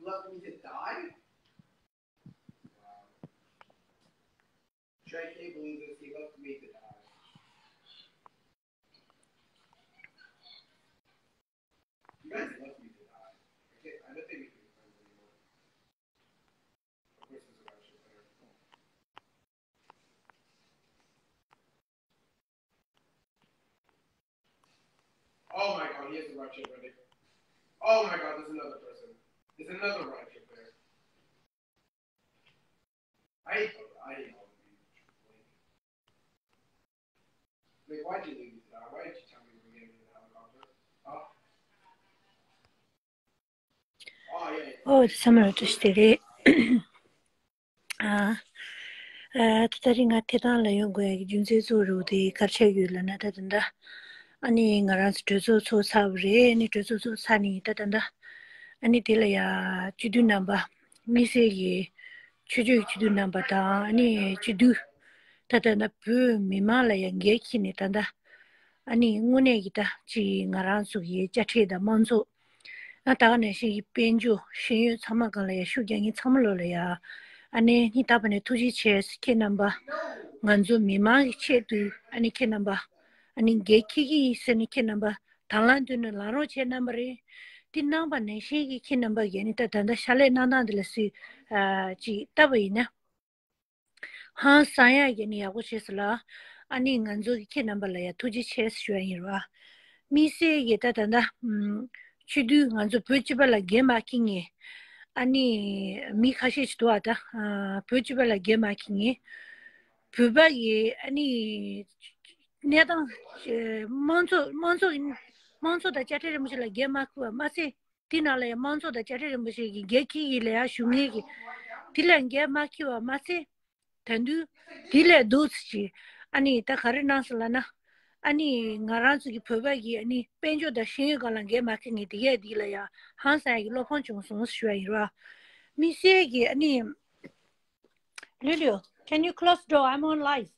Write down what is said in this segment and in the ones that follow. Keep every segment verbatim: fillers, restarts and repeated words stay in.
Left me to die? Wow. Sure, I can't believe this. He left me to die. You guys left me to die. I can't, I don't think we can be friends anymore. Of course, there's a guy shit there. Oh my god, he has the right shit ready. Oh my god, there's another person. There's another right shit there. I hate, I hate all of you. Like, why'd you leave me for that? Why did you tell me we were getting in the helicopter? Huh? Oh, yeah, yeah. ཨོ་དེ་ཚང་མ་ལ་བཀྲ་ཤིས་བདེ་ལེགས། ཨ། ཨ། ད་ད་རིང་ང་དེ་ཐང་ལ་ཡོང་དགོས་ཡ་གི་རྒྱུ་མཚན་གཙོ་བོ་རུ་དེ་ག་རེ་ཆགས་ཡོད་ལབ་ན། ད་ད་ད་ཨ་ནི་ང་རང་ཚོ་གྲོས་ཚོགས་ཚོགས་ཚར་བ་རེད། ཨ་ནི་གྲོས་ཚོགས་ཚོགས་ཚར་ནས་ད་ད་ད་ཨ་ནི་དེ་ལ་ཡ་སྤྱི་འཐུས་རྣམ་པ། དམིགས་བསལ་གྱི་ཆོས་ཕྱོགས་ཀྱི་སྤྱི་འཐུས་རྣམ་པ་དང་། ཨ་ནི་སྤྱི་འཐུས་ད་ད་ད་བོད་མི་མང་ལ་ཡ་འགན་འཁྱེར་ནས་ད་ད་ཨ་ནི་དངོས་གནས་ཀྱི་ད་ཅིག་ང་རང་ཚོ་གི་དཔྱ་ཁྲལ་དང་དམངས་གཙོ། ཨ། ད་ག་ནང་བཞིན་གྱི་དཔལ་འབྱོར་ཤེས་ཡོན་ཚང་མ་སྒང་ལ་ཡ་ཤུགས་རྒྱག་མཁན་ཚང་མ་ལོ་ལ་ཡ། ཨ་ནི་སྙིང་ཐག་པ་ནས་ཐུགས་རྗེ་ཆེ་ཁྱེད་རྣམ་པ། ང་ཚོ་མི་མང་གི་ཆེད་དུ་ཨ་ནི་ཁྱེད་རྣམ་པ་ཨ་ནི་འགན་འཁྱེར་གྱི་ཡིན་ཟེར་ནས་ཁྱེད་རྣམ་པ་དང་བླངས་མདུན་ནས་ལངས་རོགས་བྱས་གནང་བ་རེད། དེ་གནང་བ་ནང་བཞིན་གྱི་ཁྱེད་རྣམ་པ་གིས་ཨ་ནི་ད་ད་ལྟ་ཕྱག་ལས་གནང་སྟངས་འདི་ལ་སུས་ཨ་ཅིག་བལྟས་པ་ཡིན་ན། ཧང་སང་ཡག་གི་ནི་ཡག་པོ་བྱས་སོང་ལ། ཨ་ནི་ང་ཚོ་གི་ཁྱེད་རྣམ་པ་ལ་ཡ་ཐུགས་རྗེ་ཆེ་ཞུ་ཡ་ཡིན་ར། དམིགས་བསལ་གྱི་ད་ད་ད་ཨམ། སྤྱི་འཐུས་ང་ཚོ་བོད་སྤྱི་པ་ལ་འགན་མ་འཁྱེར་མཁན། ཨ་ནི་མི་ཁ་ཤས་ཤིག་འདུག་ཨ། ད་ཨ་བོད་སྤྱི་པ་ལ་འགན་མ་འཁྱེར་མཁན། བོད་པ་གི་ཨ་ནི་གནས་སྟངས། དམངས་གཙོ་དམངས་གཙོ་དམངས་གཙོ་དང་དཔྱ་ཁྲལ་རིན་པོ་ཆེ་ལ་འགན་མ་འཁུར་བ་མ་ཟད། དེ་ནང་ལ་ཡང་དམངས་གཙོ་དང་དཔྱ་ཁྲལ་རིན་པོ་ཆེ་གི་འགན་འཁྱེར་གྱི་ལ་ཡ་ཞུ་མཁན་གྱི། དེ་ལ་འགན་མ་འཁྱེར་བ་མ་ཟད། ད་དུང་དེ་ལས་ལྡོག་ཙམ་ཅིག་ཨ་ནི་ད་ག་རེ་གནང་སོང་ལབ་ན། ཨ་ནི་ང་རང་ཚོ་གི་བོད་པ་གི་ཨ་ནི་དཔལ་འབྱོར་དང་ཤེས་ཡོན་སྒང་ལ་འགན་མ་འཁྱེར་མཁན་དེ་གས་དེ་ལ་ཡ་ཧང་སང་ཡག་གི་བློ་ཕམ་བྱུང་སོང་ཞུ་བ་ཡིན་ར། དམིགས་བསལ་གྱི་ཨ་ནི། Lulu, can you close door? I'm on live.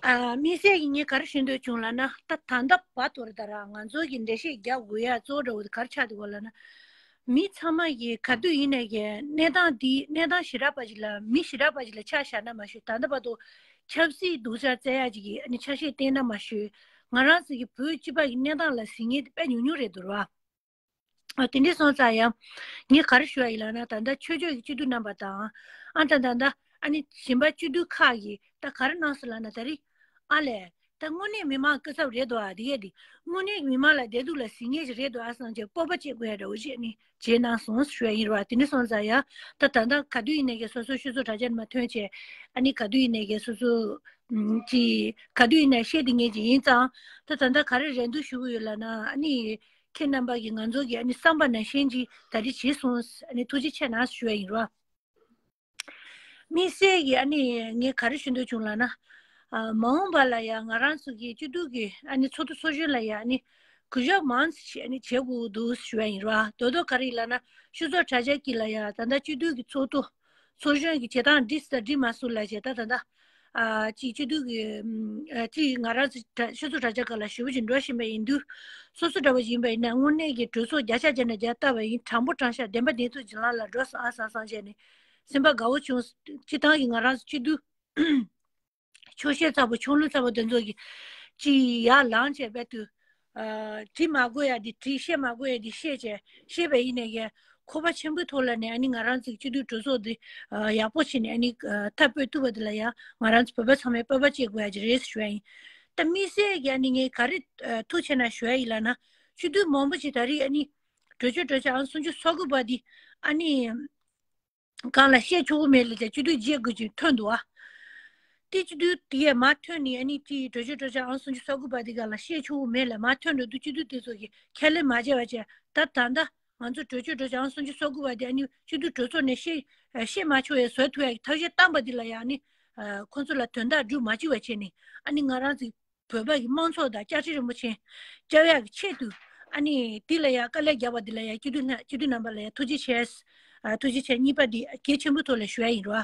ཨ། དམིགས་བསལ་གྱིས་ངས་ག་རེ་ཞུ་འདོད་བྱུང་ལབ་ན། ད་ད་ལྟ་བར་དུ་རེད། ད་ར་ང་ཚོ་གི་འགྲེལ་བཤད་རྒྱག་དགོས་ཡ་གཙོ་བོ་འདྲ་བོ་དེ་ག་རེ་ཆགས་འདུག་ག་ལབ་ན། མི་ཚང་མ་གིས་ག་དུས་ཡིན་ནའི་གི་གནས་སྟངས་འདི་གནས་སྟངས་ཞེ་དྲག་པ་ཞིག་ལ་མི་ཞེ་དྲག་པ་ཞིག་ལ་ཆ་བཞག་ན་མ་ཞུ། ད་ལྟ་བར་དུ་ཆབ་སྲིད་སྡུག་ཅག་བཙལ་ཡ་ཅིག་གི་ཨ་ནི་ཆ་ཤས་བསྟན་ན་མ་ཞུ། ང་རང་ཚོ་གི་བོད་སྤྱི་པ་གི་གནས་སྟངས་ལ་གཟིགས་མཁན་དེ་དཔེ་ཉུང་ཉུང་རེད་འདུག་ར། ཨ། དེ་འདྲ་སོང་ཙང་ཡང་ངས་ག་རེ་ཞུ་ཡ་ཡིན་ལབ་ན། ད་ལྟ་ཆོས་ཕྱོགས་ཀྱི་སྤྱི་འཐུས་རྣམ་པ་དང་། ཨ། ད་ད་ལྟ་ཨ་ནི་གཞན་པ་སྤྱི་འཐུས་ཁག་གིས་ད་ག་རེ་གནང་སོང་ལབ་ན། ད་རེས་ཨ་ལས་ད་དངོས་གནས་མི་མང་སྐུ་ཚབ་རེད་འདུག་ཨ། དེ་གས་དེ་དངོས་གནས་མི་མང་ལ་བདེ་སྡུག་ལ་གཟིགས་མཁན་ཞིག་རེད་འདུག་ཨ་བསམ་བྱས་སྤོབས་པ་སྐྱེ་དགོས་ཡ་འདྲ་བོ་ཅིག་ནི་བྱས་གནང་སོང་ཞུ་ཡ་ཡིན་ར། དེ་འདྲ་སོང་ཙང་ཡང་ད་ད་ལྟ་ག་དུས་ཡིན་ནའི་གི་སོ་སོའི་སྤྱི་ཚོགས་དྲ་རྒྱ་ནས་མར་ཐོན་བྱས། ཨ་ནི་ག་དུས་ཡིན་ནའི་གི་སོ་སོ་ཅིག་ག་དུས་ཡིན་ནའི་བཤད་བསྡད་མཁན་ཅིག་ཡིན་ཙང་། ད་ད་ལྟ་ག་རེ་རེ་འདུན་ཞུ་གི་ཡོད་ལབ་ན། ཨ་ནི་ཁྱེད་རྣམ་པ་གིས་ང་ཚོ་གི་ཨ་ནི་བསམ་པ་ནང་བཞིན་ཅིག་ད་རེས་བྱས་སོང་། ཨ་ནི་ཐུགས་རྗེ་ཆེ་གནང་ཞུ་ཡ་ཡིན་ར། དམིགས་བསལ་གྱི་ཨ་ནི་ངས་ག་རེ་ཞུ་འདོད་བྱུང་ལབ་ན། ཨ། མ་འོངས་པ་ལ་ཡང་ང་རང་ཚོ་གི་སྤྱི་འཐུས་ཀྱི་ཨ་ནི་ཚོགས་འདུ་ཚོགས་གཞོན་ལ་ཡང་ཨ་ནི་གུས་ཞབས་མང་ཙམ་ཞིག་ཨ་ནི་བྱེད་དགོས་འདུག་ཞུ་ཡ་ཡིན་ར། ད་དུང་ག་རེ་ཡིན་ལབ་ན། སྤྱི་ཚོགས་དྲ་རྒྱ་གི་ལ་ཡང་ད་ལྟ་སྤྱི་འཐུས་ཀྱི་ཚོགས་འདུ་ཚོགས་གཞོན་གྱི་བྱེད་སྟངས་འགྲིག་སོང་དང་འགྲིག་མ་སོང་ལབ་བྱས། ད་ད་ལྟ། ཨ། ཅིག་སྤྱི་འཐུས་ཀྱི། ཨ། ཅིག་ང་རང་ཚོ་སྤྱི་ཚོགས་དྲ་རྒྱ་སྒང་ལ་ཞེ་པོ་ཅིག་འགྲོ་བཞིན་པ་ཡིན་དུས། སོ་སོ་འདྲ་བོ་ཡིན་པ་ཡིན་ན་དངོས་གནས་ཀྱི་གྲོས་ཚོགས་བརྒྱ་ཆ་བརྒྱ་ནས་བརྒྱ་བལྟས་པ་ཡིན། དྲང་པོ་དྲང་བཞག་བདེན་པ་བདེན་ཐུག་བྱིན་ལམ་ལ་འགྲོ་སོང་ཨ་བསམ་བསམ་བྱས་ནས་སེམས་པ་དགའ་བོ་བྱུང་། སྤྱིར་བཏང་གི་ང་རང་ཚོ་སྤྱི་འཐུས་ཆོག་ཤེས་ཚ་པོ་ཆུང་ལོས་ཚ་པོ་དེ་ཚོ་གིས་ཅིག་ཡར་ལངས་བྱས་རྦད་དེ། ཨ། བྲིས་མ་དགོས་ཡ་འདི་བྲིས། བཤད་མ་དགོས་ཡ་འདི་བཤད་བྱས། བཤད་པ་ཡིན་ནའི་གི་ཁོ་པ་ཆེན་པོའི་ཐོག་ལ་ནས་ཨ་ནི་ང་རང་ཚོའི་སྤྱི་འཐུས་གྲོས་ཚོགས་འདི། ཨ། ཡག་པོ་བྱས་ནས་ཨ་ནི། ཨ། མཐར་སྤོས་ཐུབ་པ་འདི་ལ་ཡང་ང་རང་ཚོ་བོད་པ་ཚང་མས་སྤོབས་པ་སྐྱེ་དགོས་ཡ་ཅིག་རེད་ཞུ་ཡ་ཡིན། ད་དམིགས་བསལ་གྱི་ཨ་ནི་ངས་ག་རེ། ཨ། ཐུགས་ཆེ་གནང་ཞུ་ཡ་ཡིན་ལབ་ན། སྤྱི་འཐུས་མང་པོ་ཅིག་ད་རེས་ཨ་ནི་གྲོས་ཆོད་གྲོས་ཆོད་ཨང་སུམ་ཅུ་སོ་དགུ་པ་འདི་ཨ་ནི། སྒང་ལ་བཤད་ཆོག་གི་མེད་ལབ་བྱས་སྤྱི་འཐུས་བརྗེ་དགོས་ཀྱི་ཐོན་འདུག་ཨ། དེ་སྤྱི་འཐུས་དེ་ཡས་མར་ཐོན་ནས་ཨ་ནི་དེའི་གྲོས་ཆོད་གྲོས་ཆོད་ཨང་སུམ་ཅུ་སོ་དགུ་པ་དེ་སྒང་ལ་བཤད་ཆོག་གི་མེད་ལབ་མར་ཐོན་འགྲོ་དུས་སྤྱི་འཐུས་དེ་ཚོ་གིས་ཁས་ལེན་མ་བྱས་པ་བྱས། ད་ད་ལྟ་ང་ཚོ་གྲོས་ཆོད་གྲོས་ཆོད་ཨང་སུམ་ཅུ་སོ་དགུ་པ་དེ་ཨ་ནི་སྤྱི་འཐུས་གྲོས་ཚོགས་ནས་བཤད་བཤད་མ་ཆོག་ཡས་བཟོ་ཐུབ་ཡ་གི་ཐབས་ཤེས་བཏང་པ་དེ་ལ་ཡང་ཨ་ནི་ཁོང་ཚོ་ལ་དོན་དག་སྒྲུབ་མ་བཅུག་པ་བྱས་ནས་ཨ་ནི་ང་རང་ཚོའི་བོད་པ་གི་དམངས་གཙོ་དང་བཅའ་ཁྲིམས་རིན་པོ་ཆེ་བཅའ་ཡག་གི་ཆེད་དུ་ཨ་ནི་དེ་ལ་ཡང་དཀའ་ལས་བརྒྱབ་པ་དེ་ལ་ཡང་སྤྱི་འཐུས་ལྷན་སྤྱི་འཐུས་རྣམ་པ་ལ་ཡང་ཐུགས་རྗེ་ཆེ། ཨ། ཐུགས་རྗེ་ཆེ་གཉིས་པ་དེ་གལ་ཆེན་པོའི་ཐོག་ལ་ཞུ་ཡ་ཡིན་རོ།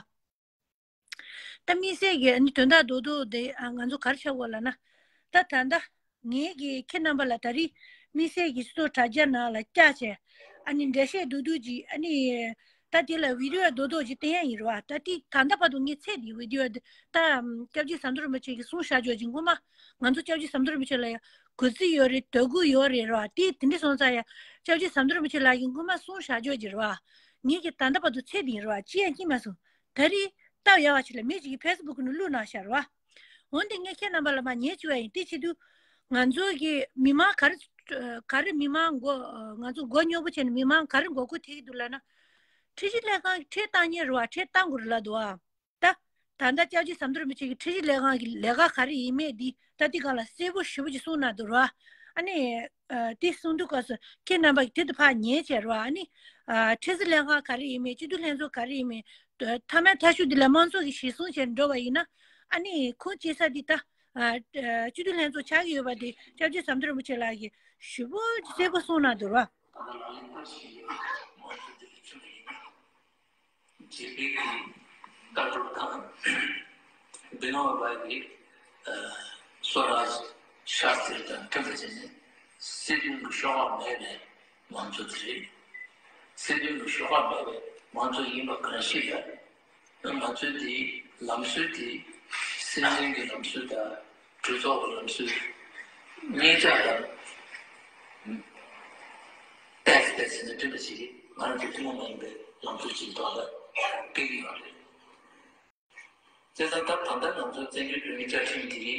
ད་དམིགས་བསལ་གྱི་ཨ་ནི་དོན་དག་རྡོག་རྡོག་དེ་ཨ་ང་ཚོ་ག་རེ་ཆགས་ཡོད་ལབ་ན། ད་ད་ལྟ་ངས་ཀྱིས་ཁྱེད་རྣམ་པ་ལ་ད་རེས་དམིགས་བསལ་གྱི་སྤྱི་ཚོགས་དྲ་རྒྱ་ནང་ལ་བཀྱག་བྱས། ཨ་ནི་འགྲེལ་བཤད་རྡོག་རྡོག་ཅིག་ཨ་ནི། ད་དེ་ལ་བི་ཌི་ཡོ་རྡོག་རྡོག་ཅིག་བསྟན་ཡ་ཡིན་རེད་བ། ད་དེ་ད་ལྟ་བར་དུ་ངས་ཚད་དེ་བི་ཌི་ཡོ་དེ་ད་སྐྱབས་རྗེ་ཟམ་གདོང་རིན་པོ་ཆེ་གིས་གསུངས་བཞག་ཆོག་ཅིག་སྔོན་མ་ང་ཚོ་སྐྱབས་རྗེ་ཟམ་གདོང་རིན་པོ་ཆེ་ལ་ཡ་གུས་བརྩི་ཡོད་རེད། དད་གུས་ཡོད་རེད་རེད་བ། དེ་དེ་འདྲ་སོང་ཙང་ཡ་སྐྱབས་རྗེ་ཟམ་གདོང་རིན་པོ་ཆེ་ལགས་ཀྱིས་སྔོན་མ་གསུངས་བཞག་ཆོག་ཅིག་རེད་བ། ངས་ཀྱི་ད་ལྟ་བར་དུ་ཚད་དེ་ཡིན་རེད་བ། ཅི་ཡང་ཤེས་མ་སོང་། ད་རེས་སྟབས་ཡག་པ་ཞིག་ལ་མི་ཞིག་གིས་ཕེ་སི་བུག་ནས་བླུགས་གནང་ཤག་རེད་བ། འོན་ཏེ་ངས་ཁྱེད་རྣམ་པ་ལ་མར་ཉན་བཅུག་ཡ་ཡིན། དེ་བྱེད་དུས་ང་ཚོ་གི་མི་མང་ག་རེ་ག་རེ་མི་མང་མགོ་ང་ཚོ་མགོ་སྙོབ་པོ་བྱས་ནས་མི་མང་ག་རེ་མགོ་སྐོར་ཐེབས་ཀྱི་འདུག་ལབ་ན། ཁྲིམས་ཞིབ་ལས་ཁང་གིས་ཁྲིམས་བཏང་མཁན་རེད་བ། ཁྲིམས་བཏང་དགོས་རེད་ལབ་འདུག་ཨ། ད་ད་ལྟ་སྐྱབས་རྗེ་ཟམ་གདོང་རིན་པོ་ཆེ་གི་ཁྲིམས་ཞིབ་ལས་ཁང་གི་ལས་ཀ་ག་རེ་ཡིན་མེད་འདི་ད་འདི་སྒང་ལ་གསལ་པོ་ཞེ་པོ་ཅིག་གསུངས་གནང་འདུག་རེད་བ། ཨ་ནི། ཨ། དེ་གསུང་དུས་སྐབས་སུ་ཁྱེད་རྣམ་པ་གིས་དེ་དུ་ཕར་ཉན་བྱས་རོགས། ཨ་ནི། ཨ། ཁྲིམས་སྲིད་ལྷན་ཁང་ག་རེ་ཡིན་མིན། སྤྱི་འཐུས་ལྷན་ཚོགས་ག་རེ་ཡིན་མིན། མཐའ་མའི་མཐའ་མཇུག་འདི་ལ་དམངས་གཙོ་གི་གཞི་བཟུང་བྱས་ནས་འགྲོ་བ་ཡིན་ན། ཨ་ནི་ཁུངས་སྐྱེལ་ས་འདི་ད། ཨ། སྤྱི་འཐུས་ལྷན་ཚོགས་ཆགས་ཀྱི་ཡོད་པ་དེ་སྐྱབས་རྗེ་ཟམ་གདོང་རིན་པོ་ཆེ་ལགས་ཀྱིས་ཞེ་པོ་ཅིག་གསལ་པོ་གསུངས་གནང་འདུག་རོགས། རྗེས་ལུས་ཀྱི་ལྟ་གྲུབ་དང་། བི་ནོ་བྷ་ཝའི་གི་སོ་རཱཇ་ཤཱ་སྟྲི་དང་མཐུན་པ་བྱས་ནས་སྲིད་དོན་གྱི་ཤོག་ཁག་མེད་པའི་མང་གཙོ་དེ་རེད། སྲིད་དོན་གྱི་ཤོག་ཁག་མེད་པའི་མང་གཙོ་ཡིན་པ་གང་ཞིག་ལ་ང་ཚོའི་དེའི་ལམ་སྲོལ་དེ་སྲིད་འཛིན་གྱི་ལམ་སྲོལ་དང་གྲོས་ཚོགས་ཀྱི་ལམ་སྲོལ་གཉིས་ཆ་དང་། ཏོག་ཙམ་ནས་མཐུན་པ་ཞིག་ང་རང་ཚོ་ཐུན་མོང་མ་ཡིན་པའི་ལམ་སྲོལ་ཅིག་ཐོག་ལ་སྤེལ་གྱི་ཡོད་རེད། བྱས་ཙང་ད་ད་ལྟ་ང་ཚོ་བཙན་བྱོལ་བོད་མིའི་བཅའ་ཁྲིམས་འདི་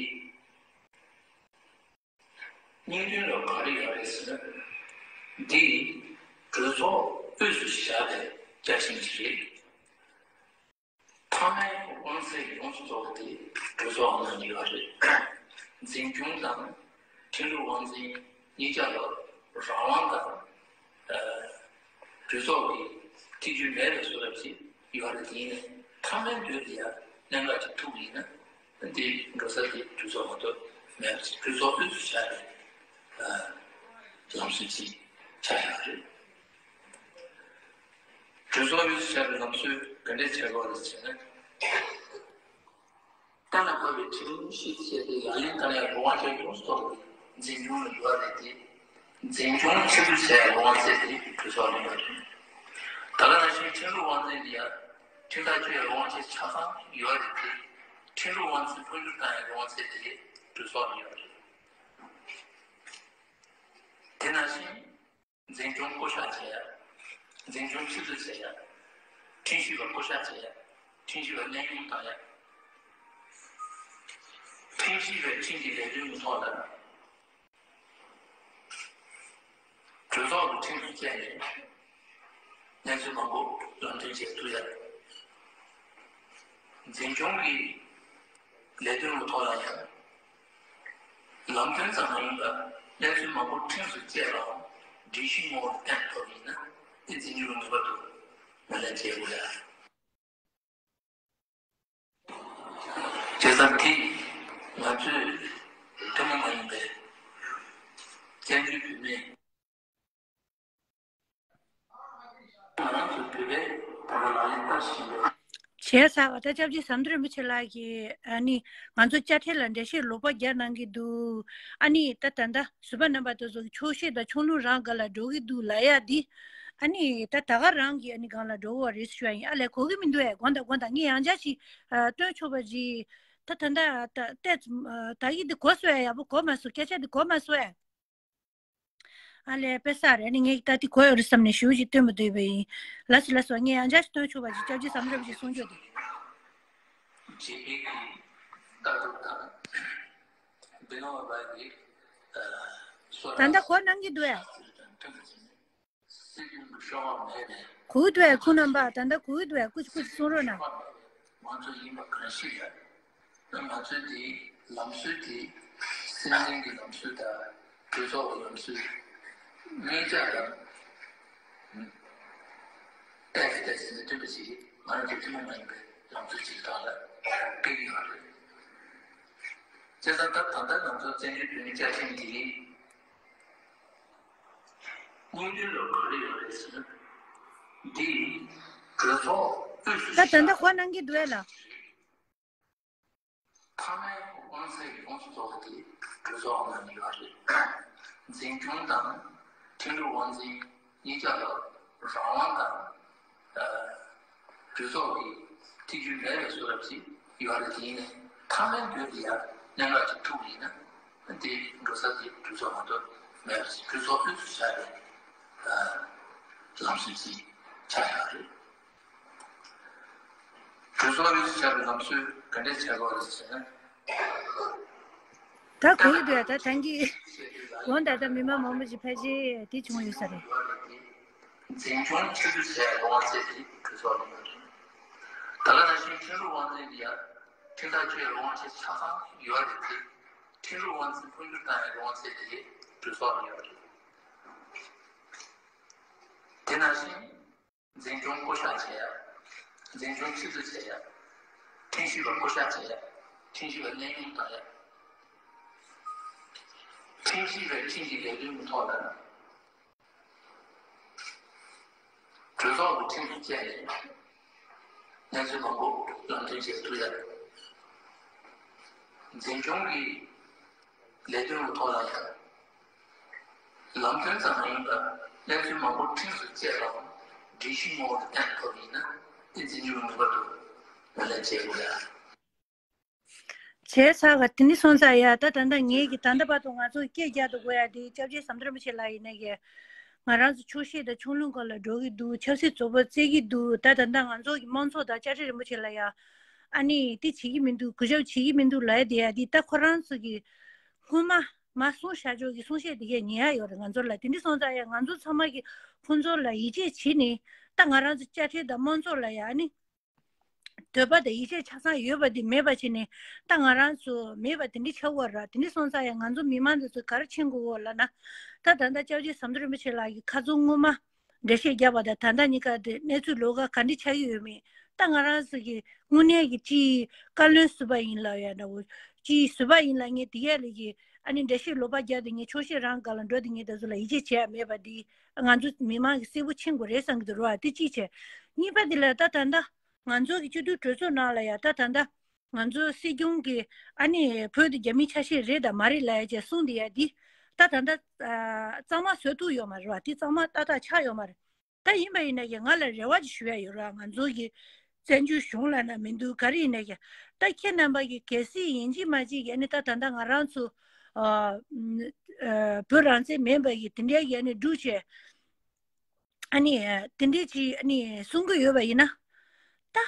སྙིང་དོན་ལ་ག་རེ་ཡོད་རེད་ཟེར་ན། འདི་གྲོས་ཚོགས་དབུས་སུ་བཞག་པའི་བཅའ་ཁྲིམས་ཅིག་རེད། མཐའ་མའི་དབང་ཚད་ཡོངས་སུ་རྫོགས་པ་དེ་གྲོས་ཚོགས་ནང་ལ་ཡོད་རེད། འཛིན་སྐྱོང་དང་ཁྲིམས་ལུགས་དབང་འཛིན་གཉིས་ཆ་ལ་རང་དབང་དང་། ཨ། གྲོས་ཚོགས་ཀྱི་ཐེ་བྱུས་མེད་པའི་བཟོ་འདྲ་ཞིག་ཡོད་རེད། དེ་ཡིན་ནའི་མཐའ་མའི་དོན་དེ་ཡང་གནད་འགག་ཅིག་ཐུག་པ་ཡིན་ན་འདི་འགྲོ་ས་དེ་གྲོས་ཚོགས་མ་གཏོགས་མེད་པ་ཅིག་གྲོས་ཚོགས་དབུས་སུ་བཞག་པའི་ལམ་སྲོལ་ཅིག་ཆགས་བཞག་པ་རེད། གྲོས་ཚོགས་དབུས་སུ་བཞག་པའི་ལམ་སྲོལ་ག་འདྲས་ཆགས་ཀྱི་ཡོད་རེད་ཟེར་ན། གཏན་ལ་ཕབ་པའི་ཁྲིམས་ཞིབ་བྱས་ཏེ་ལག་ལེན་བསྟར་ཡག་ལོ་དབང་ཆ་ཡོངས་སུ་རྫོགས་པའི་འཛིན་སྐྱོང་ལ་ཡོད་རེད་དེ། འཛིན་སྐྱོང་ཕྱིར་བསྡུ་བྱས་ཡག་ལོ་དབང་ཚད་དེ་གྲོས་ཚོགས་ལ་ཡོད་རེད། ད་ག་ནང་བཞིན་ཁྲིམས་ལུགས་དབང་འཛིན་ལ་ཡང་ཁྲིམས་ཐག་གཅོད་ཡག་ལོ་དབང་ཆ་ཆ་ཚང་ཡོད་རེད་དེ། ཁྲིམས་ལུགས་དབང་ཚད་འཕོ་འགྱུར་བཏང་ཡག་ལོ་དབང་ཚད་དེ་གྲོས་ཚོགས་ལ་ཡོད་རེད། དེ་ནང་བཞིན། འཛིན་སྐྱོང་བསྐོ་གཞག་བྱེད་ཡ། འཛིན་སྐྱོང་ཕྱིར་བསྡུ་བྱེད་ཡ། ཁྲིམས་ཞིབ་པ་བསྐོ་གཞག་བྱེད་ཡ། ཁྲིམས་ཞིབ་པ་གནས་དབྱུང་བཏང་ཡ། ཁྲིམས་ཞིབ་པའི་ཁྲིམས་ཀྱི་ལས་དོན་གྱི་ཐོག་ལ། གྲོས་ཚོགས་ཀྱི་ཁྲིམས་སུ་བཅད་ནས་གནས་ཚུལ་མང་པོ་ལམ་སྟོན་བྱེད་ཐུབ་ཡ། འཛིན་སྐྱོང་གི་ལས་དོན་གྱི་ཐོག་ལ་ཡང་ལམ་སྟོན་ཙམ་མ་ཡིན་པར་གནས་ཚུལ་མང་པོ་ཁྲིམས་སུ་བཅད་པའམ་སྒྲིག་གཞི་ངོ་བོར་བསྟན་ཐུབ་པ་ཡིན་ན་དེ་འཛིན་སྐྱོང་གི་ནུས་པ་དེ་ངོས་ལེན་བྱེད་དགོས་ཡ། བྱས་ཙང་དེ་ང་ཚོས་ཐུན་མོང་མ་ཡིན་པའི་བཙན་བྱོལ་བོད་མིའི་ང་རང་ཚོའི་བོད་པའི་བར་ལ་ལག་ལེན་བསྟར་བཞིན་པའི། བྱས་ཙང་ད་སྐྱབས་རྗེ་ཟམ་གདོང་རིན་པོ་ཆེ་ལགས་ཀྱིས་ཨ་ནི་ང་ཚོ་དཔྱ་ཁྲལ་ལ་འགྲེལ་བཤད་ལོག་པ་རྒྱག་གནང་གི་འདུག་ཨ་ནི་ད་ད་ལྟ་བཟོད་པ་རྣམ་པ་དེ་ཚོ་གི་ཕྱོགས་ཞེན་དང་ཕྱོགས་ལྷུང་རང་སྒང་ལ་འགྲོ་གི་འདུག་ལབ་ཡ་འདི། ཨ་ནི་ད་ད་ག་རང་གི་ཨ་ནི་སྒང་ལ་འགྲོ་གི་ཡོད་རེད་ཞུ་ཡ་ཡིན། ཨ་ལས་གོ་གི་མི་འདུག་ཨེ། དགོངས་དག་དགོངས་དག་ངས་ཡང་བསྐྱར་ཞིག་ཨ་སྟོན་ཆོག་པ་ཞིག་ད་ད་ད་ད་ད་ད་ཡིག་འདི་གོ་སོང་ཨེ། ཡག་པོ་གོ་མ་སོང་། སྐད་ཆ་འདི་གོ་མ་སོང་ཨེ། ཨ་ལས་དཔེ་བསགས་རེད། ཨ་ནི་ངས་ད་འདི་གོ་ཡོད་རེད་བསམ་ནས་ཞུ་ཞིག་སྟོན་པ་འདོད་པ་ཡིན། ལགས་སོ་ལགས་སོ། ངས་ཡང་བསྐྱར་ཞིག་སྟོན་ཆོག་པ་ཞིག་སྐྱབས་རྗེ་ཟམ་གདོང་རིན་པོ་ཆེ་གསུང་ཆོག་འདུག་ད་ལྟ་གོ་གནང་གི་འདུག་ཨེ། གོ་གི་འདུག་ཨེ། ཁོང་རྣམ་པ་ད་ལྟ་གོ་གི་འདུག་ཨེ། སྐུ་མཁྱེན་སྐུ་མཁྱེན་གསུང་རོགས་གནང་། ང་ཚོ་ཡིན་པ་གང་ཞིག་ལ་ང་ཚོའི་འདིའི་ལམ་སྲོལ་དེ་སྲིད་འཛིན་གྱི་ལམ་སྲོལ་དང་གྲོས་ཚོགས་ཀྱི་ལམ་སྲོལ་གཉིས་ཆ་དང་ཏོག་ཙམ་ཏོག་ཙམ་མཐུན་པ་ཞིག་ང་རང་ཚོ་ཐུན་མོང་མ་ཡིན་པའི་ལམ་སྲོལ་ཅིག་ཐོག་ལ་སྤེལ་གྱི་ཡོད་རེད། བྱས་ཙང་ད་ད་ལྟ་ང་ཚོ་བཙན་བྱོལ་བོད་མིའི་བཅའ་ཁྲིམས་འདིའི་སྙིང་དོན་ལ་ག་རེ་ཡོད་རེད་ཟེར་ན། འདི་གྲོས་ཚོགས་དབུས་སུ་ད་ད་ལྟ་གོ་གནང་གི་འདུག་ཨེ་ལགས། མཐའ་མའི་དབང་ཚད་ཡོངས་སུ་རྫོགས་པ་དེ་གྲོས་ཚོགས་ནང་ནས་ཡོད་རེད། འཛིན་སྐྱོང་དང་ཁྲིམས་ལུགས་དབང་འཛིན་ གཉིས་ཆ་ལ་རང་དབང་དང་། ཨ། གྲོས་ཚོགས་ཀྱི་ཐེ་ཇུས་མེད་པའི་བཟོ་འདྲ་ཞིག་ཡོད་རེད། དེ་ཡིན་ནའི་མཐའ་མའི་དོན་དེ་ཡང་གནད་འགག་ཅིག་ཐུག་པ་ཡིན་ན། དེ་འགྲོ་ས་དེ་གྲོས་ཚོགས་མ་གཏོགས་མེད་པ་ཞིག་གྲོས་ཚོགས་དབུས་སུ་བཞག་པའི་ལམ་སྲོལ་ཅིག་ཆགས་ཡོད་རེད། གྲོས་ཚོགས་དབུས་སུ་བཞག་པའི་ལམ་སྲོལ་ག་འདྲས་བྱས་པ་རེད་ཟེར་ན། ད་གོ་ཡི་འདུག་ད་ཐང་གི་གོང་ད་ལྟ་མི་མང་མང་པོ་ཞིག་ཕལ་ཆེར་དེ་བྱུང་ཡོད་ས་རེད། འཛིན་སྐྱོང་ཆེད་དུ་བྱས་ལོ་ངོ་ཚད་དེ་གྲོས་ཚོགས་ནས་ཡོད་རེད། ད་ག་ནང་བཞིན་ཁྲིམས་ལུགས་དབང་འཛིན་འདི་ཡང་ཁྲིམས་ཐག་གཅོད་ལོ་ངོ་ཚད་ཆ་ཚང་ཡོད་རེད་དེ། ཁྲིམས་ལུགས་དབང་འཛིན་འཕོ་འགྱུར་བཏང་ཡའི་ལོ་ངོ་ཚད་དེ་གྲོས་ཚོགས་ནས་ཡོད་རེད། དེ་ནང་བཞིན། འཛིན་སྐྱོང་བསྐོ་གཞག་བྱེད་ཡ། འཛིན་སྐྱོང་ཆུད་ཟོས་བྱེད་ཡ། ཁྲིམས་ཞིབ་པ་བསྐོ་གཞག་བྱེད་ཡ། ཁྲིམས་ཞིབ་པ་གནས་དབྱུང་བཏང་ཡ། ཁྲིམས་ཞིབ་པས་ཁྲིམས་ཀྱི་ལས་དོན་གྱི་ཐོག་ལ། གྲོས་ཚོགས་ཀྱི་ཁྲིམས་སུ་བཅད་ནས། གནས་ཚུལ་མང་པོ་ལམ་སྟོན་བྱེད་ཐུབ་ཡ། འཛིན་སྐྱོང་གི་ལས་དོན་གྱི་ཐོག་ལ་ཡང་། ལམ་སྟོན་ཙམ་མ་ཡིན་པར་གནས་ཚུལ་མང་པོ་ཁྲིམས་སུ་བཅད་པའམ་སྒྲིག་གཞི་ངོ་བོ་དུ་བཏོན་ཐུབ་པ་ཡིན་ན། དེ་འཛིན་སྐྱོང་ངེས་པར་དུ་ངོས་ལེན་བྱེད་དགོས་ཡ། བྱས་ཚར་ག་དེ་ནི་སོང་ཙང་ཡ། ད་ད་ལྟ་ངེད་ཀྱི་ད་ལྟ་བར་དུ་ང་ཚོ་སྐད་རྒྱག་ཏུ་དགོས་ཡ་དེ་སྐྱབས་རྗེ་ཟམ་གདོང་རིན་པོ་ཆེ་ལགས་ཡིན་ནའི་གི། ང་རང་ཚོ་ཆོག་ཤེས་དང་ཆོག་ལུགས་སྒང་ལ་འགྲོ་གི་འདུག་ཆབ་སྲིད་བཙོག་པ་རྩེ་གི་འདུག་ད་ད་ལྟ་ང་ཚོ་གི་དམངས་གཙོ་དང་དཔྱ་ཁྲལ་རིན་པོ་ཆེ་ལ་ཡ། ཨ་ནི་དེ་བྱེད་ཀྱི་མི་འདུག་གུས་ཞབས་བྱེད་ཀྱི་མི་འདུག་ལབ་ཡ་དེ་ཡ་དེ་ད་ཁོ་རང་ཚོ་གི་སྔོན་མ་མ་གསུངས་བཞག་ཆོག་གི་གསུང་བཤད་དེ་གས་ཉན་ཡ་ཡོད་རེད་ང་ཚོ་ལ། དེ་འདྲ་སོང་ཙང་ཡ་ང་ཚོ་ཚང་མ་གི་ཁོང་ཚོ་ལ་ཡིད་ཆེས་བྱེད་ནས་ད་ང་རང་ཚོ་དཔྱ་ཁྲལ་དང་དམངས་གཙོ་ལ་ཡ་ཨ་ནི། འདོད་པ་དང་ཡིད་ཆེས་ཆ་ཚང་ཡོད་པ་དེ་མེད་པ་བྱས་ནས་ད་ང་རང་ཚོ་མེད་པ་དེ་འདྲ་ཆགས་ཡོད་ར། དེ་འདྲ་སོང་ཙང་ཡང་ང་ཚོ་མི་མང་འདི་ཚོ་ག་རེ་བྱེད་དགོས་ལབ་ན། ད་ད་ལྟ་སྐྱབས་རྗེ་ཟམ་གདོང་རིན་པོ་ཆེ་ལགས་ཀྱི་ཁ་རྩང་སྔོན་མ་འགྲེལ་བཤད་བརྒྱབ་པ་དང་ད་ལྟ་གཉིས་ཀ་དེ་གནས་ཚུལ་ལོགས་ཀ་ག་འདྲ་ཆགས་ཀྱི་ཡོད་མེད། ད་ང་རང་ཚོ་གི་དངོས་གནས་ཀྱི་སྤྱིའི་བཀའ་བློན་ཟུར་པ་ཡིན་ལབ་ཡ་འདྲ་བོ། སྤྱིའི་ཟུར་པ་ཡིན་ལབ་མཁན་དེ་གས་ལ་གི་ཨ་ནི་འགྲེལ་བཤད་ལོག་པ་རྒྱག་དེ་ངས་ཆོག་ཤེས་རང་སྒང་ལ་འགྲོ་དེ་ངས་དེ་ཚོ་ལ་ཡིད་ཆེས་བྱས་ཡ་མེད་པ་འདི་ང་ཚོ་མི་མང་གི་གསལ་པོ་མཁྱེན་དགོས་རེད་བསམ་གྱི་འདུག་ར། དེ་གཅིག་བྱས། གཉིས་པ་དེ་ལ་ད་ད་ལྟ། ང་ཚོ་གི་སྤྱི་འཐུས་གྲོས་ཚོགས་ནང་ལ་ཡ་ད་ད་ལྟ་ང་ཚོ་སྲིད་སྐྱོང་གི་ཨ་ནི་བོད་དེ་རྒྱ་མིའི་ཆ་ཤས་རེད་དང་མ་རེད་ལབ་ཡ་བཅས་གསུང་དེ་ཡ་འདི་ད་ད་ལྟ་གཙང་མ་བཟོ་ཐུབ་ཡོད་མ་རེད་བ། དེ་གཙང་མ་ཏག་ཏག་ཆགས་ཡོད་མ་རེད། ད་ཡིན་པ་ཡིན་ན་ཡ་ང་ལ་རེ་བ་ཅིག་ཞུ་ཡ་ཡོད་ར། ང་ཚོ་གི་བཙན་བྱོལ་གཞུང་ལ་ན་མི་འདུག་ག་རེ་ཡིན་ན་ཡ་ད་ཁྱེད་རྣམ་པ་གི་གལ་སྲིད་ཡིན་གཅིག་མ་གཅིག་གི་ཨ་ནི་ད་ད་ལྟ་ང་རང་ཚོ་ཨ་ཨ་བོད་རང་བཙན་མེད་པ་གི་དེ་འདྲའི་གི་ཨ་ནི་སྒྲུག་བྱས། ཨ་ནི། དེ་འདྲའི་ཅིག་ཨ་ནི་གསུང་གི་ཡོད་པ་ཡིན་ན། ད།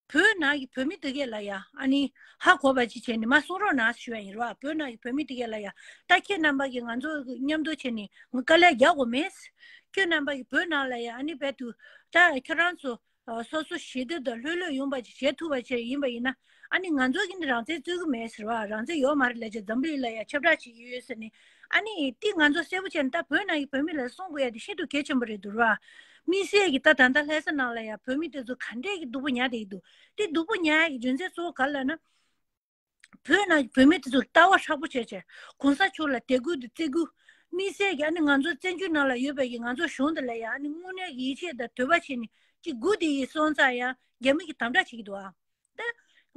བོད་ནང་གི་བོད་མི་དེ་གས་ལ་ཡ་ཨ་ནི་ཧ་གོ་བ་ཅིག་བྱས་ནས་མ་གསུང་རོགས་གནང་ཞུ་ཡ་ཡིན་རོགས། བོད་ནང་གི་བོད་མི་དེ་གས་ལ་ཡ་ད་ཁྱེད་རྣམ་པ་གིས་ང་ཚོ་མཉམ་དུ་བྱས་ནས་ང་དཀའ་ལས་རྒྱག་དགོས་མེད། ཁྱེད་རྣམ་པ་གིས་བོད་ནང་ལ་ཡ་ཨ་ནི་རྦད་དུ་ད་ཁྱོད་རང་ཚོ་སོ་སོ་ཞི་བདེ་དང་ལྷོད་ལྷོད་ཡོང་བ་ཅིག་བྱེད་ཐུབ་པ་བྱས་ཡིན་པ་ཡིན་ན་ཨ་ནི་ང་ཚོ་གིས་འདི་རང་བཙན་རྩོད་ཀྱི་མེད་ཟེར་བ། རང་བཙན་ཡོད་མ་རེད་ལབ་བྱས་འཛམ་བུ་གླིང་ལ་ཡ་ཁྱབ་བསྒྲགས་བྱེད་ཀྱི་ཡོད་ཟེར་ནས། ཨ་ནི་དེ་ང་ཚོ་གསལ་པོ་བྱས་ནས་ད་བོད་ནང་གི་བོད་མི་ལ་གསུང་དགོས་ཡ་དེ་ཤིན་ཏུ་གལ་ཆེན་པོ་རེད་འདུག་ར། དམིགས་བསལ་གྱི་ད་ད་ལྟ་ལྷ་ས་ནང་ལ་ཡ་བོད་མི་དེ་ཚོ་ག་འདྲས་ཀྱི་སྡུག་པོ་མྱངས་བསྡད་ཀྱི་འདུག་དེ་སྡུག་པོ་མྱངས་ཡ་གི་རྒྱུ་མཚན་གཙོ་བོ་ག་རེ་ལབ་ན། བོད་ནང་གི་བོད་མི་དེ་ཚོ་ལྟ་བ་ཧྲག་པོ་བྱས་བྱས་གོང་ས་མཆོག་ལ་དད་གུས་དང་བརྩི་གུས། དམིགས་བསལ་གྱི་ཨ་ནི་ང་ཚོ་བཙན་བྱོལ་ནང་ལ་ཡོད་པའི་གི་ང་ཚོ་གཞུང་དེ་ལ་ཡ་ཨ་ནི་དངོས་གནས་ཀྱི་ཡིད་ཆེས་དང་འདོད་པ་བྱས་ནས་ཅིག་སྒུག་བསྡད་ཡིན་སོང་ཙང་ཡ་རྒྱ་མི་གིས་དམ་དྲག་བྱེད་ཀྱི་འདུག་ཨ། ད་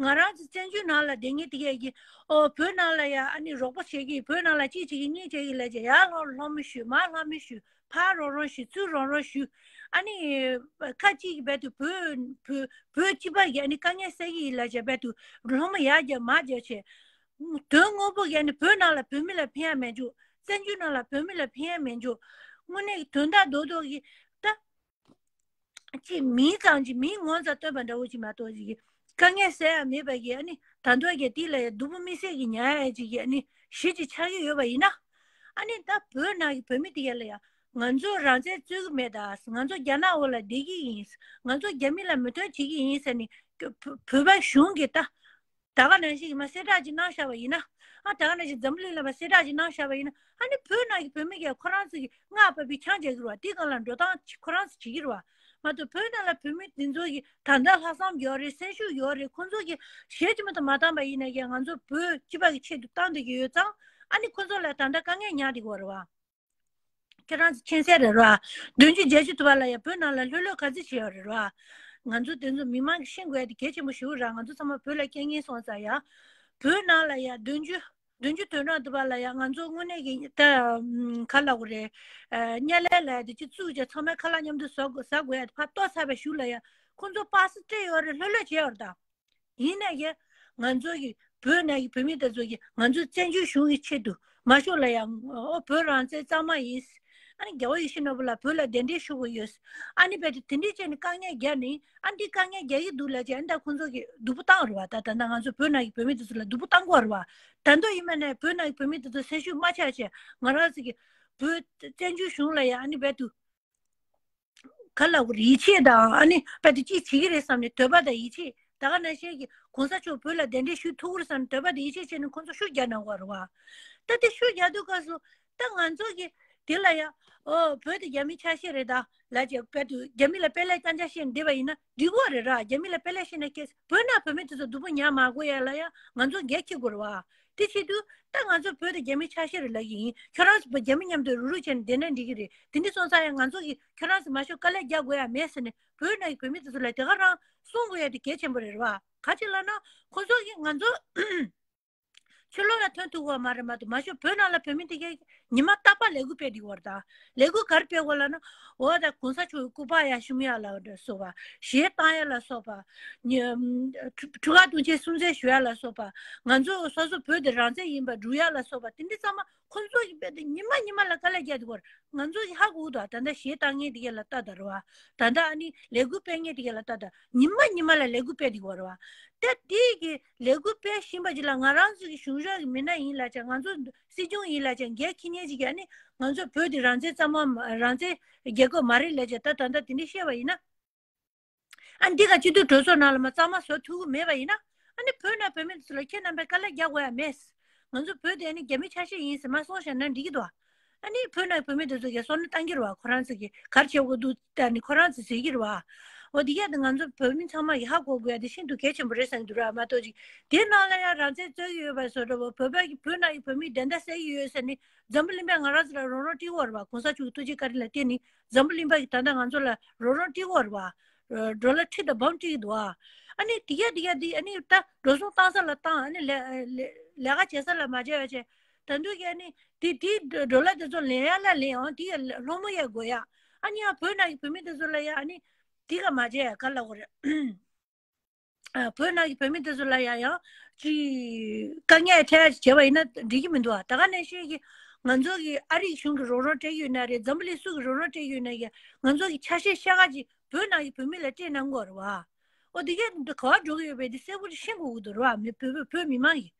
ང་རང་ཚོ་བཙན་བྱོལ་ནང་ལ་བསྡད་མཁན་དེ་གས་ཀྱིས་ཨོ་བོད་ནང་ལ་ཡ་ཨ་ནི་རོགས་པ་བྱེད་ཀྱི། བོད་ནང་ལ་གཅིག་བྱེད་ཀྱི་གཉིས་བྱེད་ཀྱི་ལབ་བྱས་ཡར་ལྷོ་ལྷོ་མོ་ཞུ་མར་ལྷོ་མོ་ཞུ་ཕར་རོགས་རམ་ཞུ་ཚུར་རོགས་རམ་ཞུ། ཨ་ནི་ཁ་ཅིག་གིས་རྦད་དེ་བོད་བོད་བོད་སྤྱི་པ་གི་ཨ་ནི་དཀའ་ངལ་སེལ་གྱི་ཡིན་ལབ་བྱས་རྦད་དེ་ལྷོ་མོ་ཡར་རྒྱབ་མར་རྒྱབ་བྱས། དོན་དངོས་པོ་གི་ཨ་ནི་བོད་ནང་ལ་བོད་མི་ལ་ཕན་ཡ་མེད་འཇུག་བཙན་བྱོལ་ནང་ལ་བོད་མི་ལ་ཕན་ཡ་མེད་འཇུག་དངོས་གནས་ཀྱི་དོན་དག་རྡོག་རྡོག་གི་ད། ཅིག་མིང་ཙམ་ཅིག་མིང་ངོ་ཙམ་སྟོན་པ་འདྲ་བོ་ཅིག་མ་གཏོགས་ཅིག་གི་དཀའ་ངལ་སེལ་ཡ་མེད་པ་གི་ཨ་ནི་ད་མདོ་གི་དེ་ལ་ཡ་སྡུག་པོ་དམིགས་བསལ་གྱི་མྱངས་ཡ་ཅིག་གི་ཨ་ནི་གཞི་ཅིག་ཆགས་ཀྱི་ཡོད་པ་ཡིན་ན། ཨ་ནི་ད་བོད་ནང་གི་བོད་མི་དེ་ག་ལ་ཡ་ང་ཚོ་རང་བཙན་རྩོད་ཀྱི་མེད་ད། ང་ཚོ་རྒྱ་ནག་འོག་ལ་བསྡད་ཀྱི་ཡིན། ང་ཚོ་རྒྱ་མི་ལ་མོས་མཐུན་བྱེད་ཀྱི་ཡིན་ཟེར་ནས་བོད་པ་གཞུང་གིས་ད། ད་ག་ནང་བཞིན་གྱི་མ་གསལ་བསྒྲགས་ཅིག་གནང་བཞག་པ་ཡིན་ན། ཨ་ད་ག་ནང་བཞིན་འཛམ་བུ་གླིང་ལ་མ་གསལ་བསྒྲགས་ཅིག་གནང་བཞག་པ་ཡིན་ན། ཨ་ནི་བོད་ནང་གི་བོད་མི་གས་ཁོ་རང་ཚོ་གི་སྔགས་པ་བི་འཆང་རྒྱག་གི་རེད་བ། དེ་སྒང་ལ་འགྲོ་སྟངས་ཅིག་ཁོ་རང་ཚོ་བྱེད་ཀྱི་རེད་བ། མ་གཏོགས་བོད་ནང་ལ་བོད་མི་དེ་ཚོ་གི་ད་ལྟ་ལྷག་བསམ་ཡོད་རེད། སེམས་ཤུགས་ཡོད་རེད། ཁོ་ཚོ་གི་གཞས་ཅི་མ་གཏོགས་མ་བཏང་པ་ཡིན་ན་ཡང་ང་ཚོ་བོད་སྤྱི་པ་གི་ཆེད་དུ་བཏང་བསྡད་ཀྱི་ཡོད་ཙང་། ཨ་ནི་ཁོ་ཚོ་ལ་ད་ལྟ་དཀའ་ངལ་མྱངས་བསྡད་ཀྱི་ཡོད་རེད་བ། ཁྱེད་རང་ཚོ་མཁྱེན་གསལ་རེད་ར། བདུན་ཅུ་བརྒྱད་ཅུ་དུ་བ་ལ་ཡང་བོད་ནང་ལ་ལྷོད་ལྷོད་ག་ཚོད་བྱས་ཡོད་རེད་ར། ང་ཚོ་དེ་ཚོ་མི་མང་གིས་ཤེས་དགོས་ཡ་དེ་གལ་ཆེན་པོ་ཞེ་པོ་ར། ང་ཚོ་ཚང་མ་བོད་ལ་སྐྱེས་མཁན་སོང་ཙང་ཡ། བོད་ནང་ལ་ཡ་བདུན་ཅུ། བདུན་ཅུ་དོན་གྲངས་དུ་བ་ལ་ཡང་ང་ཚོ་དངོས་གནས་ཀྱི་ད་ཨམ་ག་ལབ་དགོས་རེད། ཨ་དམྱལ་བ་ལ་ཡ་དེ་ཅི་བཙུགས་བྱས་ཚང་མས་ཁ་ལག་མཉམ་དུ་ཟ་དགོས་ཟ་དགོས་ཡ་དེ་ཕར་གཏོར་ཚར་བའི་གཞུག་ལ་ཡ་ཁོང་ཚོ་པ་སེ་སྤྲད་ཡོད་རེད། ལྷོད་ལྷོད་བྱས་ཡོད་རེད་ད། ཡིན་ནའི་ང་ཚོ་གི་བོད་ནང་གི་བོད་མི་དེ་ཚོ་གི་ང་ཚོ་བཙན་བྱོལ་གཞུང་གི་ཆེད་དུ་མ་ཤོག་ལ་ཡང་ཨོ་བོད་རང་བཙན་གཙང་མ་ཡིན། ཨ་ནི་རྒྱལ་བ་ཡིད་བཞིན་ནོར་བུ་ལ་བོད་ལ་གདན་འདྲེན་ཞུ་དགོས་ཡོད། ཨ་ནི་རྦད་དེ་དེ་འདྲས་བྱས་ནས་དཀའ་ངལ་རྒྱག་ནི་ཨ་འདི་དཀའ་ངལ་རྒྱག་གི་འདུག་ལབ་བྱས་ཨ་ནི་ད་ཁོང་ཚོ་གི་སྡུག་པོ་བཏང་རེད་བ། ད་ད་ལྟ་ང་ཚོ་བོད་ནང་གི་བོད་མི་དེ་ཚོ་ལ་སྡུག་པོ་བཏང་དགོས་རེད་བ། ད་དུང་ཡིན་མིན་ནས་བོད་ནང་གི་བོད་མི་དེ་ཚོ་སེམས་ཤུགས་མ་ཆག་བྱས་ང་རང་ཚོ་གི་བོད་བཙན་བྱོལ་གཞུང་ལ་ཡང་ཨ་ནི་རྦད་དེ་ག་ལབ་དགོས་རེད། ཡིད་ཆེས་དང་ཨ་ནི་རྦད་དེ་ཅིག་བྱེད་ཀྱི་རེད་བསམ་ནས་འདོད་པ་དང་ཡིད་ཆེས། ད་ག་ནང་བཞིན་གྱི་གོང་ས་མཆོག་བོད་ལ་གདན་འདྲེན་ཞུ་ཐུབ་ཀྱི་རེད་བསམ་ནས་འདོད་པ་དང་ཡིད་ཆེས་བྱས་ནས་ཁོང་ཚོ་ཤུགས་རྒྱག་གནང་དགོས་རེད་བ། ད་དེ་ཤུགས་རྒྱག་དུས་སྐབས་སུ་ད་ང་ཚོ་གི་དེ་ལ་ཡ་ཨོ་བོད་དེ་རྒྱ་མི་ཆ་ཤས་རེད་ད་ལབ་བྱས་རྦད་དེ་རྒྱ་མི་ལ་དཔེ་ལེགས་རྐྱང་རྐྱང་བཤད་ནས་བསྡད་པ་ཡིན་ན་འགྲིག་གི་རེད་ར། རྒྱ་མི་ལ་དཔེ་ལེགས་བཤད་ནས་ཁྱེད་བོད་ནང་བོད་མི་དེ་ཚོ་སྡུག་པོ་མྱངས་མ་དགོས་ཡ་ལ་ཡ་ང་ཚོ་འགན་འཁྱེར་དགོས་རེད་བ། དེ་བྱེད་དུས་ད་ང་ཚོ་བོད་དང་རྒྱ་མི་ཆ་ཤས་རེད་ལབ་ཀྱི་ཡིན། ཁྱོད་རང་ཚོ་བོད་རྒྱ་མི་མཉམ་དུ་རུག་རུག་བྱས་ནས་བསྡད་ན་འགྲིག་གི་རེད། དེ་འདྲ་སོང་ཙང་ཡང་ང་ཚོ་གིས་ཁྱོད་རང་ཚོ་མ་ཤོག་དཀའ་ལས་རྒྱག་དགོས་ཡ་མེད་ཟེར་ནས་བོད་ནང་གི་བོད་མི་དེ་ཚོ་ལ་དེ་ག་རང་གསུང་དགོས་ཡ་དེ་གལ་ཆེན་པོ་རེད་བ། ག་ཅི་ལབ་ན་ཁོ་ཚོ་གིས་ང་ཚོ་ཕྱི་ལོགས་ལ་ཐོན་ཐུབ་ཀྱི་ཡོད་མ་རེད་མ་གཏོགས་མ་ཤོག་བོད་ནང་ལ་བོད་མི་དེ་གས་ཉི་མ་རྟག་པར་ལས་འགུལ་སྤེལ་བསྡད་ཀྱི་ཡོད་རེད་ད། ལས་འགུལ་ག་རེ་སྤེལ་དགོས་ལབ་ན་འོ་ད་གོང་ས་མཆོག་གི་སྐུ་པར་ཡར་ཤུམ་ཡ་ལ་སོགས་པ་གཞས་བཏང་ཡ་ལ་སོགས་པ། ཉི་ཁྲུ་ཁྲུ་ག་དུང་ཆེན་སྲུང་བརྩི་ཞུ་ཡ་ལ་སོགས་པ། ང་ཚོ་སོ་སོ་བོད་དེ་རང་བཙན་ཡིན་པ་སྒྲུབ་ཡ་ལ་སོགས་པ་དེ་འདྲ་ཚང་མ་ཁོང་ཚོ་ཡིན་པས་དེ་ཉི་མ་ཉི་མ་ལ་དཀའ་ལས་རྒྱག་འདུག་གོ། ང་ཚོ་ཡི་ཧ་གོ་འདུག་ད་ལྟ་གཞས་བཏང་མཁན་དེ་གས་ལ་ལྟ་ད་རེད་བ། ད་ལྟ་ཨ་ནི་ལས་འགུལ་སྤེལ་མཁན་དེ་གས་ལ་ལྟ་ད། ཉི་མ་ཉི་མ་ལ་ལས་འགུལ་སྤེལ་དེ་གས་རེད་བ། ད་དེ་གི་ལས་འགུལ་སྤེལ་བཞིན་པ་ཅིག་ལ་ང་རང་ཚོ་གི་གཞུང་ཕྱོགས་ཀྱི་མི་སྣ་ཡིན་ལབ་ཅིག་ང་ཚོ་སྲིད་སྐྱོང་ཡིན་ལབ་ཅིག་འགན་འཁྱེར་མཁན་ཅིག་གིས་ཨ་ནི་ང་ཚོ་བོད་དེ་རང་བཙན་གཙང་མ་རང་བཙན་རྒྱལ་ཁབ་མ་རེད་ལབ་ཅིག་ད་ད་ལྟ་དེ་འདྲ་བཤད་པ་ཡིན་ན། ཨ་འདི་ག་སྤྱི་འཐུས་གྲོས་ཚོགས་ནང་ལ་མ་གཙང་མ་བཟོ་ཐུབ་ཀྱི་མེད་པ་ཡིན་ན། ཨ་ནི་བོད་ནང་བོད་མི་ཚོ་ལ་ཁྱེད་རྣམ་པས་དཀའ་ལས་རྒྱག་དགོས་ཡ་མེད། ང་ཚོ་བོད་དེ་ཨ་ནི་རྒྱ་མི་ཆ་ཤས་ཡིན་ཟེར་མ་གསུངས་བཞག་ན་འགྲིག་གི་འདུག་ཨ་ནི་བོད་ནང་བོད་མི་དེ་ཚོ་གས་བསམ་བློ་བཏང་གི་རེད་བ། ཁོ་རང་ཚོ་གིས་ག་རེ་བྱེད་དགོས་འདུག་ད་ནི་ཁོ་རང་ཚོས་ཟེར་གི་རེད་བ། འོ་དེ་གས་དེ་ང་ཚོ་བོད་མི་ཚང་མ་གིས་ཧ་གོ་དགོས་ཡ་དེ་ཤིན་ཏུ་གལ་ཆེན་པོ་རེད་བསམ་གྱི་འདུག་ར། མ་གཏོགས་ཅིག་དེ་ནང་ལ་ཡང་རང་བཙན་རྩོད་ཀྱི་ཡོད་པ་བཟོ་འདྲ་བོ་བོད་པ་གིས་བོད་ནང་གི་བོད་མིའི་བདེན་མཐའ་གསལ་གྱི་ཡོད་ཟེར་ནས་འཛམ་བུ་གླིང་པས་ང་རང་ཚོ་ལ་རོགས་རམ་སྤྲད་ཀྱི་ཡོད་རེད་བ། གོང་ས་མཆོག་གི་ཐུགས་རྗེ་བཀའ་དྲིན་ལ་བརྟེན་ནས་འཛམ་བུ་གླིང་པ་གིས་ད་ལྟ་ང་ཚོ་ལ་རོགས་རམ་སྤྲད་ཀྱི་ཡོད་རེད་བ། ཌོ་ལར་ཁྲི་དང་འབུམ་སྤྲད་ཀྱི་འདུག་ཨ། ཨ་ནི་དེ་གས་དེ་གས་དེ་ཨ་ནི་ད་འགྲོ་སོང་བཏང་ས་ལ་བཏང་། ཨ་ནི་ལས་ལས་ལས་ཀ་བྱེད་ས་ལ་མ་བྱས་པ་བྱས། ད་དུང་གི་ཨ་ནི་དེ་དེ་ཌོ་ལར་དེ་ཚོ་ལེན་ཡ་ལ་ལེན་ཡོང་། དེ་གས་སློང་མོ་ཡ་དགོས་ཡ། ཨ་ནི་ཡང་བོད་ནང་གི་བོད་མི་དེ་ཚོ་ལ་ཡ་ཨ་ནི་དེ་ག་མ་བྱས་ག་ལབ་དགོས་རེད། ཨ་བོད་ནང་གི་བོད་མི་དེ་ཚོ་ལ་ཡང་ཡང་ཅིག་དཀའ་ངལ་འཕྲད་ཡ་ཅིག་བྱས་པ་ཡིན་ན་འགྲིག་གི་མི་འདུག་ཨ། ད་ག་ནང་བཞིན་གྱི་ང་ཚོ་གི་ཨ་རིའི་གཞུང་གི་རོགས་རམ་སྤྲད་ཀྱི་ཡོད་ན་རེད། འཛམ་བུ་གླིང་སུ་གི་རོགས་རམ་སྤྲད་ཀྱི་ཡོད་ན་ཡང་ང་ཚོ་གི་ཆ་ཤས་ཤ་ཁ་ཅིག་བོད་ནང་གི་བོད་མི་ལ་སྤྲད་གནང་དགོས་རེད་བ། འོ་དེ་གས་འདི་ག་བ་འགྲོ་གི་ཡོད་པས་འདི་གསལ་པོ་ཅིག་ཤེས་དགོས་ཀྱི་འདུག་རེད་བ། མི་བོད་བོད་བོད་མི་མང་གིས་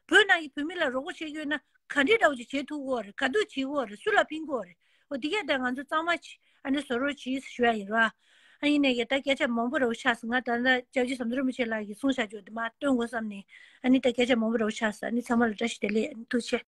བོད་ནང་གི་བོད་མི་ལ་རོགས་པ་བྱེད་ཀྱི་ཡོད་ན་ག་འདྲི་འདྲ་བོ་ཅིག་བྱེད་ཐུབ་ཀྱི་ཡོད་རེད། ག་དུས་བྱེད་ཀྱི་ཡོད་རེད། སུ་ལ་ཕན་གྱི་ཡོད་རེད། འོ་དེ་གས་ད་ང་ཚོ་གཙང་མ་ཅིག་ཨ་ནི་བཟོ་རོགས་གྱིས་ཞུ་ཡ་ཡིན་ར། ཨ་ཡིན་ནའི་ད་སྐད་ཆ་མང་པོ་རེ་བོ་ཆགས་སོང་། ང་ད་ལྟ་སྐྱབས་རྗེ་ཟམ་གདོང་རིན་པོ་ཆེ་ལགས་ཀྱིས་གསུངས་བཞག་ཅོག་དེ་མར་སྟོན་དགོས་བསམ་ནས། ཨ་ནི་ད་སྐད་ཆ་མང་པོ་རེ་བོ་ཆགས་སོང་། ཨ་ནི་ཚང་མ་ལ་བཀྲ་ཤིས་བདེ་ལེགས། ཨ་ནི་ཐུགས་རྗེ་ཆེ།